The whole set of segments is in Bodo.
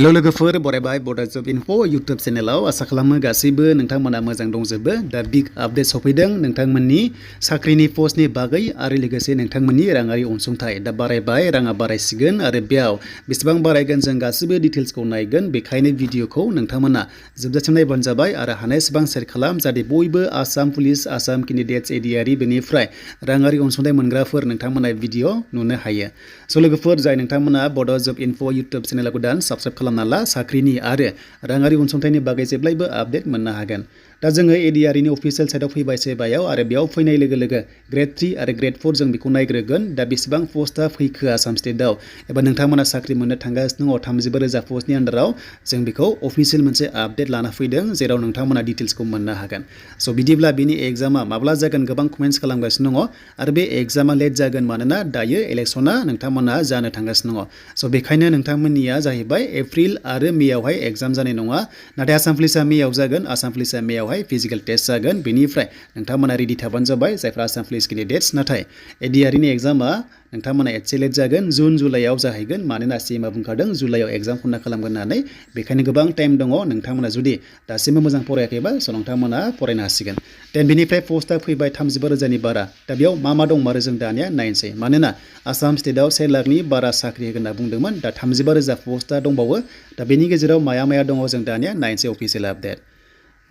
हेलो लोगोफोर बरायबाय बडो जब इनफो यूट्यूब चेनेलाव आसा खालामो गासैबो नोंथांमोना मोजां दंजोबो दा बिग आपडेट सफैदों नोंथांमोननि साख्रिनि पोस्टनि बागै आरो लोगोसे नोंथांमोननि राङारि अनसुंथाइ दा बारायबाय राङा बारायसिगोन आरो बेयाव बेसेबां बारायगोन जों गासैबो डिटेल्सखौ नायगोन बेखायनो भिडिअखौ नोंथांमोना जोबजासिम नायबानो जाबाय आरो हानायसेबां शेयार खालाम जाहाथे बयबो आसाम पुलिस आसाम केन्डिडेट्स ADRE बेनिफ्राय राङारि अनसुंथाइ मोनग्राफोर नोंथांमोना भिडिअ नुनो हायो स' लोगोफोर जाय नोंथांमोना बडो जब इनफो यूट्यूब चेनेलखौ गोदान साबस्क्राइब खालामना ला साख्रिनि आरो राङारि अनसुंथाइनि बागै जेब्लायबो आपडेट मोननो हागोन दा जोङो ADRE नि अफिशियेल साइटआव फैबाय सेबायाव आरो बेयाव फैनाय लोगो लोगो Gr.3 आरो Gr.4 जों बेखौ नायग्रोगोन दा बेसेबां पोस्टआ फैखो आसाम स्टेटआव एबा नोंथांमोना साख्रि मोननो थांगासिनो दङ 35,000 पोस्टनि आन्दाराव जों बेखौ अफिशियेल मोनसे आपडेट लाना फैदों जेराव नोंथांमोना डिटेल्सखौ मोननो हागोन स' बिदिब्ला बेनि एग्जामा माब्ला जागोन गोबां कमेन्ट्स खालामगासिनो दङ आरो बे एग्जामा लेट जागोन मानोना दायो इलेक्सना नोंथांमोना जानो थांगासिनो दङ स' बेखायनो नोंथांमोननिया जाहैबाय एप्रिल आरो मेयावहाय एग्जाम जानाय नङा नाथाय आसाम पुलिसा मेयाव जागोन आसाम पुलिसा मेयावहाय फिजिकल टेस्ट जागोन बेनिफ्राय नोंथांमोना रेडि थाबानो जाबाय जायफ्रा आसाम पुलिस केन्डिडेट्स नाथाय ADRE नि एग्जामा नोंथांमोना एसे लेट जागोन जुन जुलाइआव जाहैगोन मानोना CMआ बुंखादों जुलाइआव एग्जाम खुंना खालामगोन होननानै बेखायनो गोबां टाइम दङ नोंथांमोना जुदि दासिमबो मोजां फरायाखैबा स' नोंथांमोना फरायनो हासिगोन देन बेनिफ्राय पोस्टआ फैबाय 35,000नि बारा दा बेयाव मा दंमारो जों दानिया नायनोसै मानोना आसाम स्टेटआव 1 लाखनि बारा साख्रि होगोन होनना बुंदोंमोन दा 35,000 पोस्टआ दंबावो दा बेनि गेजेराव माया दङ जों दानिया नायनोसै अफिशियेल आपडेट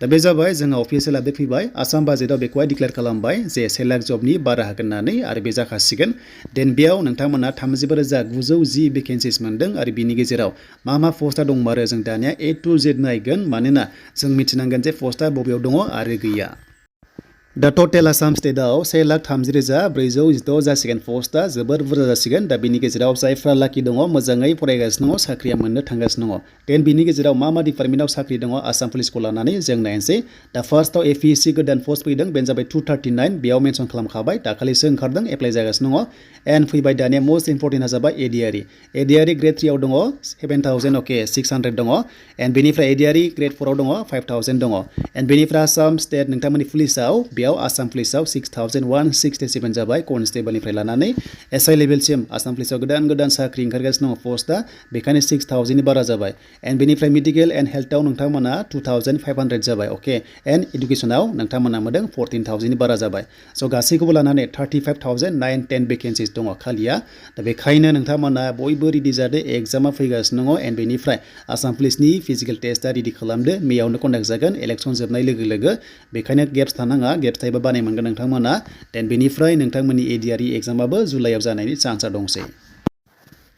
दा बे जाबाय जोंहा अफिशियेल आपडेट फैबाय आसाम बाजेटआव बेखौहाय डिक्लेयार खालामबाय जे 1 लाख जबनि बारा होगोन होननानै आरो बे जाखासिगोन देन बेयाव नोंथांमोना 35,910 भेकेन्सिस मोनदों आरो बिनि गेजेराव मा पोस्टआ दंमारो जों दानिया A to Z नायगोन मानोना जों मिथिनांगोन जे पोस्टआ बबेयाव दङ आरो गैया दा टटेल आसाम स्टेटआव 1,30,416 जासिगोन पोस्टआ जोबोर बुरजा जासिगोन दा बिनि गेजेराव जायफ्रा लाखि दङ मोजाङै फरायगासिनो दङ साख्रिया मोननो थांगासिनो दङ देन बिनि गेजेराव मा डिपार्टमेन्टआव साख्रि दङ आसाम पुलिसखौ लानानै जों नायनोसै दा फार्स्टआव APSC गोदान पोस्ट फैदों बेनो जाबाय 239 बेयाव मेनसन खालामखाबाय दाखालिसो ओंखारदों एप्लाइ जागासिनो दङ एन्ड फैबाय दानिया मोस्ट इम्पर्टेन्टआ जाबाय ADRE Gr.3 आव दङ 7,600 दङ एन्ड बेनिफ्राय ADRE Gr.4 आव दङ 5,000 दङ एन्ड बेनिफ्राय आसाम स्टेट नोंथांमोननि पुलिसआव बेयाव आसाम पुलिसआव 6,167 जाबाय कनस्टेबलनिफ्राय लानानै SI लेभेलसिम आसाम पुलिसआव गोदान साख्रि ओंखारगासिनो दङ पोस्टआ बेखायनो 6,000नि बारा जाबाय एन्ड बेनिफ्राय मेडिकेल एन्ड हेल्थआव नोंथांमोना 2,500 जाबाय अके एन्ड एडुकेसनाव नोंथांमोना मोनदों 14,000नि बारा जाबाय स' गासैखौबो लानानै 35,910 भेकेन्सिस दङ खालिया दा बेखायनो नोंथांमोना बयबो रेडि जादो एग्जामा फैगासिनो दङ एन्ड बेनिफ्राय आसाम पुलिसनि फिजिकेल टेस्टआ रेडि खालामदो मेयावनो कन्डाक्ट जागोन इलेक्सन जोबनाय लोगो लोगो बेखायनो गेप्स थानाङा गेप्स थायोबा बानाय मोनगोन नोंथांमोना देन बेनिफ्राय नोंथांमोननि ADRE एग्जामाबो जुलाइआव जानायनि चान्सआ दंसै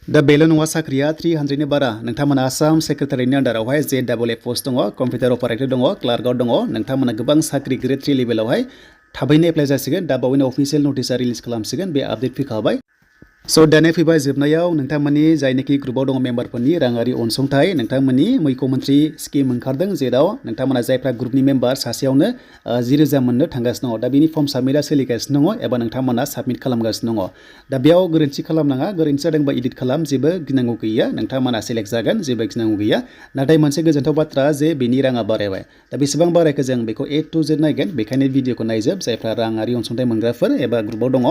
दा बेल' नङा साख्रिया 300नि बारा नोंथांमोना आसाम सेक्रेटारिनि आन्दारावहाय JAA पोस्ट दङ कम्पिउटार अपारेटर दङ क्लार्कआव दङ नोंथांमोना गोबां साख्रि Gr.3 लेभेलावहाय थाबैनो एप्लाइ जासिगोन दा बावैनो अफिशियेल नटिसआ रिलिज खालामसिगोन बे आपडेट फैखाबाय स' दानिया फैबाय जोबनायाव नोंथांमोननि जायनोखि ग्रुपआव दङ मेम्बारफोरनि राङारि अनसुंथाइ नोंथांमोननि मुख्यमन्त्रि स्किम ओंखारदों जेराव नोंथांमोना जायफ्रा ग्रुपनि मेम्बार सासेयावनो 10,000 मोननो थांगासिनो दङ दा बिनि फर्म साबमिटआ सोलिगासिनो दङ एबा नोंथांमोना साबमिट खालामगासिनो दङ दा बेयाव गोरोन्थि खालामनाङा गोरोन्थि जादोंबा एडिट खालाम जेबो गिनांगौ गैया नोंथांमोना सेलेक्ट जागोन जेबो गिनांगौ गैया नाथाय मोनसे गोजोनथाव बाथ्रा जे बेनि राङा बारायबाय दा बेसेबां बारायखो जों बेखौ A to Z नायगोन बेखायनो भिडिअखौ नायजोब जायफ्रा राङारि अनसुंथाइ मोनग्राफोर एबा ग्रुपआव दङ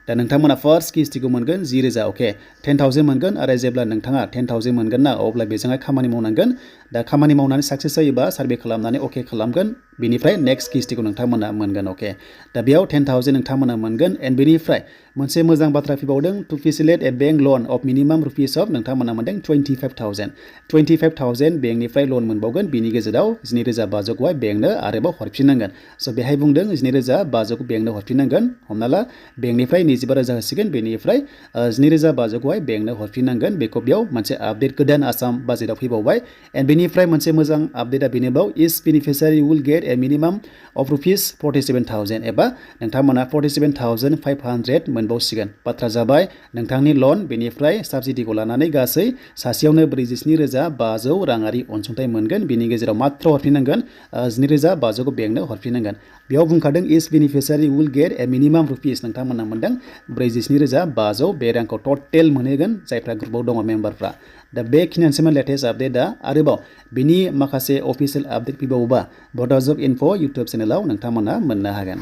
दा नोंथांमोना फार्स्ट किस्तिखौ मोनगोन 10,000 अके 10,000 मोनगोन आरो जेब्ला नोंथाङा 10,000 मोनगोन ना अब्ला बेजोंहाय खामानि मावनांगोन दा खामानि मावनानै साक्सेस जायोबा सार्भे खालामनानै अके खालामगोन बेनिफ्राय नेक्स्ट किस्तिखौ नोंथांमोना मोनगोन अके दा बेयाव 10,000 नोंथांमोना मोनगोन एन्ड बेनिफ्राय मोनसे मोजां बाथ्रा फैबावदों to facilitate a bank loan of minimum rupees of नोंथांमोना मोनदों 25,000 बेंकनिफ्राय लन मोनबावगोन बिनि गेजेराव 12,500खौहाय बेंकनो आरोबाव हरफिननांगोन स' बेहाय बुंदों 12,500खौ बेंकनो हरफिननांगोन हमना ला बेंकनिफ्राय 25,000 होसिगोन बेनिफ्राय 12,500खौहाय बेंकनो हरफिननांगोन बेखौ बेयाव मोनसे आपडेट गोदान आसाम बाजेटआव फैबावबाय एन्ड बेनिफ्राय मोनसे मोजां आपडेटआ बेनोबाव each beneficiary will get a minimum of rupees 47,000 एबा नोंथांमोना 47,500 मोनबावसिगोन बाथ्रा जाबाय नोंथांनि लन बेनिफ्राय साबसिडिखौ लानानै गासै सासेयावनो 47,500 राङारि अनसुंथाइ मोनगोन बिनि गेजेराव मात्र हरफिननांगोन 12,500खौ बेंकनो हरफिननांगोन बेयाव बुंखादों each beneficiary will get a minimum rupees नोंथांमोना मोनदों 47,500 बे रांखौ टटेल मोनहैगोन जायफ्रा ग्रुपआव दङ मेम्बारफ्रा दा बेखिनियानोसैमोन लेटेस्ट आपडेटआ आरोबाव बिनि माखासे अफिशियेल आपडेट फैबावोबा बडो जब इनफो यूट्यूब चेनेलाव नोंथांमोना मोननो हागोन।